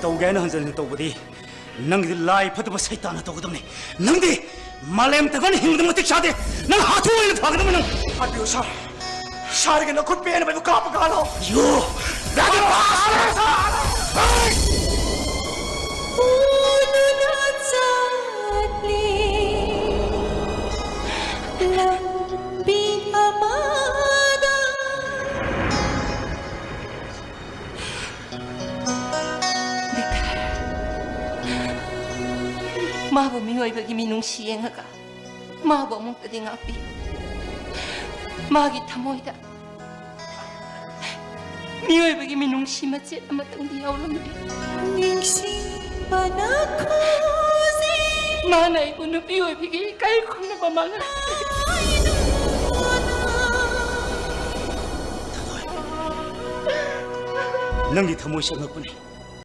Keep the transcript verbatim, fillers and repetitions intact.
ꯇꯧꯒꯦ ꯍꯥꯏꯅ ꯍꯟꯖꯤꯟ ꯍꯟꯖꯤꯟ ꯇꯧꯕꯗꯤ ꯅꯪꯒꯤꯗꯤ ꯂꯥꯏ ꯐꯠꯇꯕ ꯁꯩꯇꯥꯟꯅ ꯇꯧꯒꯗꯕꯅꯤ꯫ ꯅꯪꯗꯤ ꯃꯥꯂꯦꯝ ꯇꯥꯏꯕꯪ ꯍꯤꯡꯕꯗ ꯃꯇꯤꯛ ꯆꯥꯗꯦ꯫ ꯅꯪ ꯍꯥꯊꯨ ꯑꯣꯏꯅ ꯐꯒꯗꯕꯅꯤ ꯅꯪ꯫ ꯍꯥꯠꯄꯤꯌꯨ ꯁꯥꯔ꯫ ꯁꯥꯔꯒꯤ ꯅꯈꯨꯠ ꯄꯦꯟꯅꯕ ꯑꯩꯕꯨ ꯀꯥꯞꯄ ꯀꯥꯜꯂꯣ꯫ You ꯄꯨꯗꯨꯅ ꯆꯠꯂꯦ ꯂꯝꯕꯤ ꯑꯃꯗ꯫ ꯕꯤꯛꯇꯔ, ꯃꯥꯕꯨ ꯃꯤꯑꯣꯏꯕꯒꯤ ꯃꯤꯅꯨꯡꯁꯤ ꯌꯦꯡꯉꯒ ꯃꯥꯕꯨ ꯑꯃꯨꯛꯇꯗꯤ ꯉꯥꯛꯄꯤꯌꯨ꯫ ꯃꯥꯒꯤ ꯊꯃꯣꯏꯗ ꯃꯤꯑꯣꯏꯕꯒꯤ ꯃꯤꯅꯨꯡꯁꯤ ꯃꯆꯦꯠ ꯑꯃꯇꯪꯗꯤ ꯌꯥꯎꯔꯝꯂꯦ꯫ ꯅꯤꯡꯁꯤꯡꯕꯅ ꯈꯨꯖꯤꯡ ꯃꯥꯅ ꯑꯩꯕꯨ ꯅꯨꯄꯤ ꯑꯣꯏꯕꯒꯤ ꯏꯀꯥꯏ ꯈꯨꯝꯅꯕ ꯃꯥꯡꯍꯜꯂꯦ꯫ ꯅꯪꯒꯤ ꯊꯃꯣꯏꯁꯦ ꯑꯉꯛꯄꯅꯤ꯫